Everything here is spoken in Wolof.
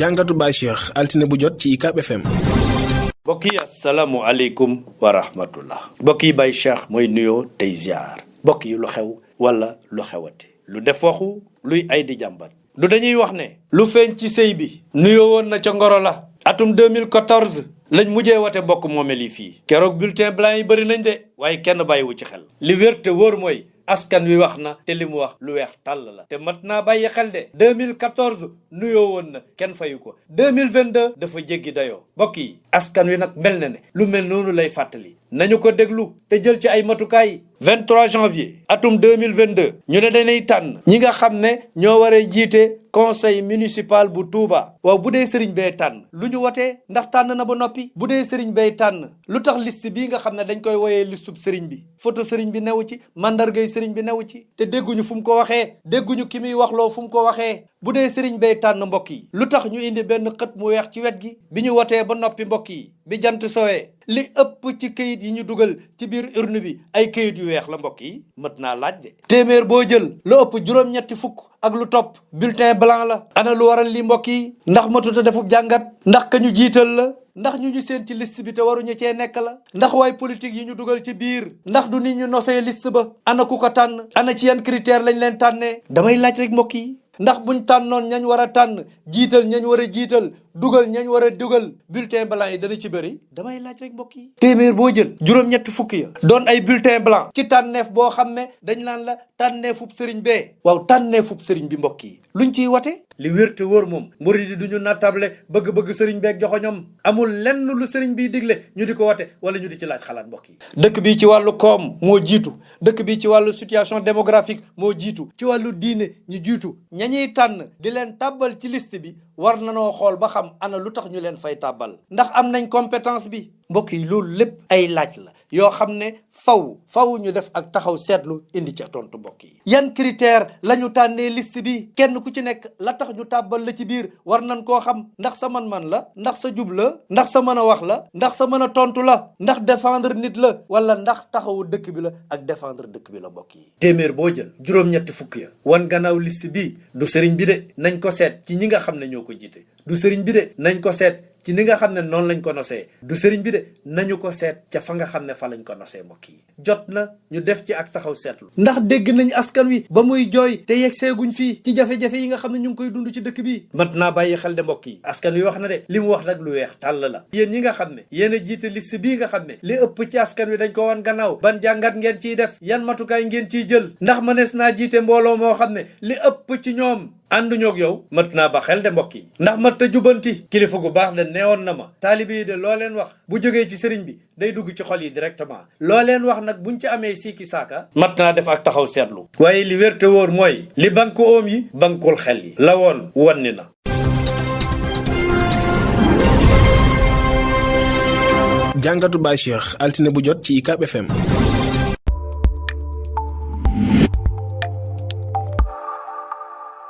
jàngatu Baye Cheikh altine bu jot ci UCAB FM. mbokk yi asalaamualeykum wa rahmatullah. mbokk yi Baye Cheikh mooy nuyoo tey ziar. mbokk yi lu xew wala lu xewati lu def waxu luy ay di jàmbat. du dañuy wax ne. lu feeñ ci sëy bi. nuyoo woon na ca ngoro la. atum 2014. lañ mujjee wate bokk moomeel yi fii. keroog bulletin blanc yi bëri nañ de. waaye kenn bàyyiwu ci xel. li wér te wóor mooy. askan wi wax na te li mu wax lu weex tàll la te mat naa bàyyi xel de 2014 nuyoo woon na kenn fayu ko 2022 dafa jéggi dayoo mbokk yi askan wi nag mel na ne lu mel noonu lay fàttali nañu ko déglu te jël ci ay matukaay 23 janvier atum 2022 ñu ne dañuy tànn ñi nga xam ne ñoo war a jiite conseil municipal bu Touba waaw bu dee sëriñ bay tànn lu ñu wotee ndax tànn na ba noppi bu dee sëriñ bay tànn lu tax liste bii nga xam ne dañ koy woyee listub sëriñ bi photo sëriñ bi newu ci mandargay sëriñ bi newu ci te dégguñu fu mu ko waxee dégguñu ki muy waxloo fu mu ko waxee bu dee sëriñ bay tànn mbokk yi lu tax ñu indi benn xët mu weex ci wet gi bi ñu wotee ba noppi mbokk yi bi jant sowee li ëpp ci këyit yi ñu dugal ci biir urne bi ay këyit yu weex la mbokk yi mat naa laaj de téeméer boo jël lu ëpp juróom-ñetti fukk ak lu topp bulletin blanc la ana lu waral li mbokk yi ndax matuta defub jàngat ndax ka ñu jiital la ndax ñu seen ci liste bi te waruñu cee nekk la ndax waay politique yi ñu dugal ci biir ndax du nit ñu nosee liste ba ana ku ko tànn ana ci yan critère lañ leen tànnee damay laaj rek mbokk yi ndax buñ tànnoon ñañ war a tànn jiital ñañ war a jiital dugal ñañ war a dugal bulletin blanc yi dana ci bëri damay laaj rek mbokk yi téeméer boo jël juróom-ñetti fukki ya doon ay bulletin blanc ci tànneef boo xam ne dañ naan la tànneefub sëriñ bee waaw tànneefub sëriñ bi mbokk yi luñ ciy wate li wér te wóor moom murid yi duñu nattable bëgg-bëgg sëriñ beeg joxoñom amul lenn lu sëriñ biy digle ñu di ko wate wala ñu di ci laaj xalaat mbokk yi dëkk bi ci wàllu koom moo jiitu dëkk bi ci wàllu situation démographique moo jiitu ci wàllu diine ñu jiitu ñuy tànn di leen tàbbal ci liste bi war nanoo xool ba xam ana lu tax ñu leen fay tàbbal ndax am nañ compétence bi mbokk yi loolu lépp ay laaj la yoo xam ne faw ñu def ak taxaw seetlu indi ca tontu mbokk yi yan critère la ñu tànnee liste bi kenn ku ci nekk la tax ñu tàbbal la ci biir war nañ koo xam ndax sa man-man la ndax sa jub la ndax sa mën a wax la ndax sa mën a tontu la ndax défendre nit la wala ndax taxawu dëkk bi la ak défendre dëkk bi la mbokk yi téeméer boo jël juróom-ñetti fukk ya wan gannaaw liste bi du sëriñ bi de nañ ko seet ci ñi nga xam ne ñoo ko jiite du sëriñ bi de nañ ko seet ci ni nga xam ne noonu lañ ko nosee du sëriñ bi de nañu ko seet ca fa nga xam ne fa lañ ko nosee mbokk yi jot na ñu def ci ak taxaw seetlu ndax dégg nañ askan wi ba muy jooy te yegg seeguñ fii ci jafe-jafe yi nga xam ne ñu ngi koy dund ci dëkk bi mat naa bàyyi xel de mbokk yi askan wi wax na de li mu wax nag lu weex tàll la yéen ñi nga xam ne yéen a jiite liste bii nga xam ne li ëpp ci askan wi dañ ko wan gannaaw ban jàngat ngeen ciy def yan matukaay ngeen ciy jël ndax mënees naa jiite mbooloo moo xam ne li ëpp ci ñoom ànduñoog yow mat naa ba xel de mbokk yi ndax mat ta jubanti kilifa gu baax de neewoon na ma taalibe yi de loo leen wax bu jógee ci sëriñ bi day dugg ci xol yi directement loo leen wax nag buñ ci amee siiki saaka mat naa def ak taxaw seetlu waaye li wér te wóor mooy li banku oom yi bankul xel yi la woon wanni na jàngatu Baye Cheikh altine bu jot ci UCAB FM.